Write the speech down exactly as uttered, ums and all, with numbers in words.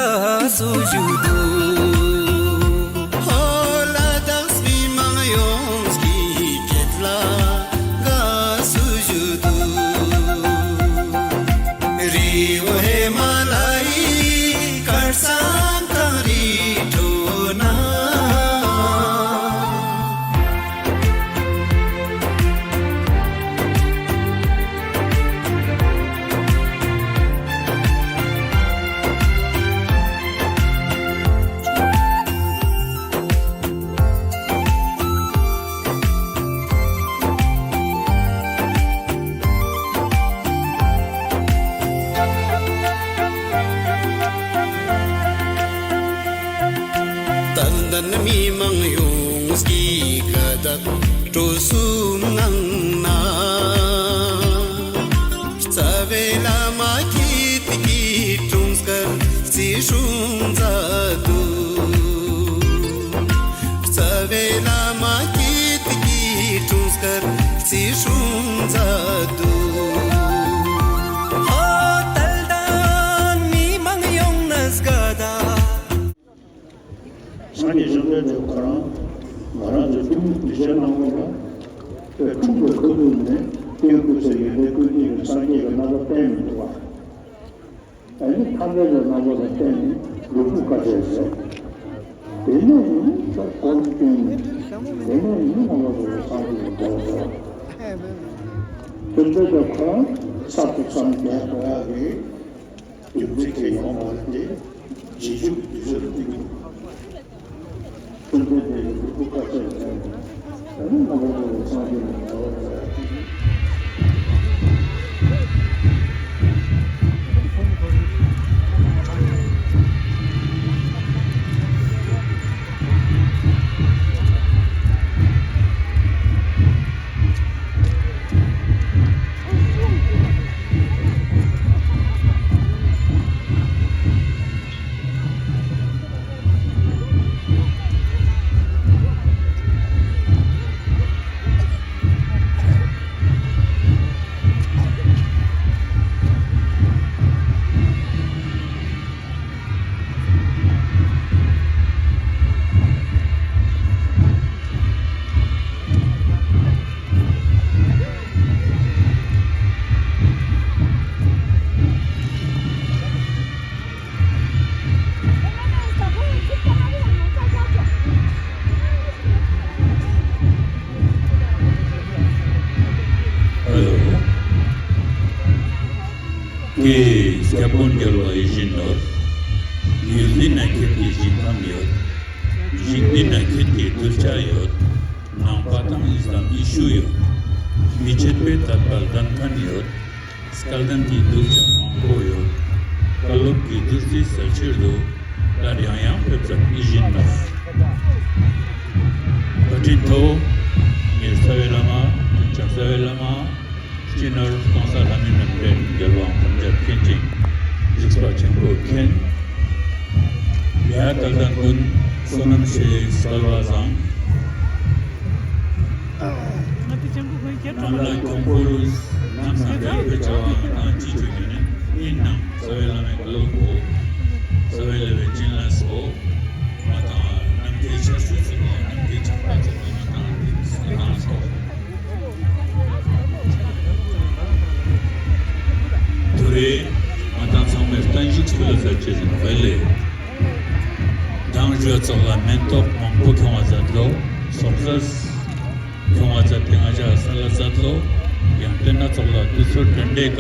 དགའ་བསུ་ཞུ་འདུག་ཧོ་ལ་དྭགས་མི་མང་ཡོངས་ཀྱི་སྐད་ལ་དགའ་བསུ་ཞུ་འདུག་རི་བོ་ཧི་མ་ལ་ཡི་དཀར་ས་གངས་རི་ཁྲོད་ན། ཏན་ཏན་མི་མང་ཡོངས་ཀྱི་དགའ་རྟགས་སྤྲོ་གསུམ་ངང་ན། རྩ་བའི་བླ་མ་ཁྱེད་ཀྱི་དྲུང་འཚར་རྩིས་སྲུང་མཛད་འདུག་རྩ་བའི་བླ་མ་ཁྱེད་ཀྱི་དྲུང་འཚར་རྩིས་སྲུང་མཛད་འདུག་ཧོ་ཏན་ཏན་མི་མང་ཡོངས་ན་དགའ་རྟགས། སངས་རྒྱས་བཅོམ་ལྡན་འདས་ཁོ་རང་ང་རང་ཚོའི་ཐུན་མོང་གི་ཞལ་སྣང་ངོ་ལ་དཔེ་འཁྲུངས་པའི་ཁ་ཐུག་ནས་སྐྱེས་བུ་ཚེ་ཡོན་ཏན་ཀུན་བསྟན་གྱི་སངས་རྒྱས་ཀྱི་རྣམ་པ་བསྟན་མི་འདུག་བ། ཨ་ནི་ཐར་པའི་རྣམ་པ་ལ་བརྟེན་ནས་ལུས་པོ་དཀའ་སྤྱད་མཛད། དེ་ནས་ནི་སྐོར་སྐྱོན་ནས་དེ་ནས་ནི་ངོ་མ་རྫོགས་པའི་སངས་རྒྱས་ཀྱི་གོ་འཕང་། དེ་འདྲ་ཀྱང་ཁོ་རང་གསར་དུ་བསམ་གྱིས་མི་ཁྱབ་པའི་རྒྱུ་མཚན་གྱིས་ཡོང་བ་སྟེ། རྗེས་འཇུག་གི་དུས་སུ་ཏིང་ཀུན་ཏན་དེ་ཡི་ལུས་པོ་དཀའ་སྤྱད་མཛད་ནས། ཨ་ནི་ང་རང་ཚོ་སངས་རྒྱས་ལ་ངོ་བོ་མཛད། ཧེ་ལོ། ཀྱེ་སྐྱབས་མགོན་རྒྱལ་བ་ཡིད་བཞིན་ནོར། ཡུལ་འདི་ན་ཁྱེད་ཀྱི་ཞིང་ཁམས་ཡོད། ཞིང་འདི་ན་ཁྱེད་ཀྱི་གདུལ་བྱ་ཡོད། ནང་པ་དང་ཨི་སི་ལམ་ཡེ་ཤུ་ཡོད། མི་ཕྱེད་པའི་དད་པ་ལྡན་མཁན་ཡོད། སྐལ་ལྡན་གྱི་གདུལ་བྱ་མང་པོ་ཡོད། བཀའ་སློབ་ཀྱི་བདུད་རྩི་གསལ་ཕྱིར་དུ། སླར་ཡང་ཡང་ཕེབས་མཛད་ཡིད་བཞིན་ནོར། བཀའ་དྲིན་ཐོབ། ངའི་རྩ་བའི་བླ་མ། ལྕགས་རྩ་བའི་བླ་མ། སྤྱི་ནོར་༸གོང་ས་ལྷ་མིའི་རྣམ་འདྲེན་རྒྱལ་དབང་ཐམས་ཅད་མཁྱེན་ཅིང་གཟིགས་པ་ཆེན་པོ་མཁྱེན། ཡ་དག་དང་ཀུན་བསོད་ནམས་ཆེ་སྐལ་བ་བཟང་། རྣམ་དག་གྱོང་པོ་ལུས་ནམ་སྣ་འདྲེན་པའི་བྱ་བ་ང་དང་ཅི་བྱུང་ཡོད་ནས་ཡིན་ནམ་རྩ་བའི་བླ་མའི་བཀའ་སློབ་གོ། རྩ་བའི་བླ་མའི་བྱིན་རླབས་སོ། ང་དང་ནམ་མཁའི་ཆར་ཆུ་ཚོགས་ལ་ནམ་མཁའི་ཆར་པ་ཚོགས་ལ་ང་དང་འདི་སོ་དང་སོ། དུ་རེ། ང་དང་ཚང་མས་བརྟན་བཞུགས་ཕུལ་ལ་ཟེར་ཅེས་ཟིན་བས་ལེ། དང་ཞོལ་ཚོགས་ལ་མེན་ཏོག་མང་པོ་ཁྱོང་བ་མཛད་ལོ། སོག་ཟས་ཁྱོང་བ་མཛད་དེ་ང་ཅག་ས་ལ་མཛད་ལོ། ཡང་བསྟན་ན་ཚོགས་ལ་དུས་ཚོད་དྲན་འདྲེ་ཀ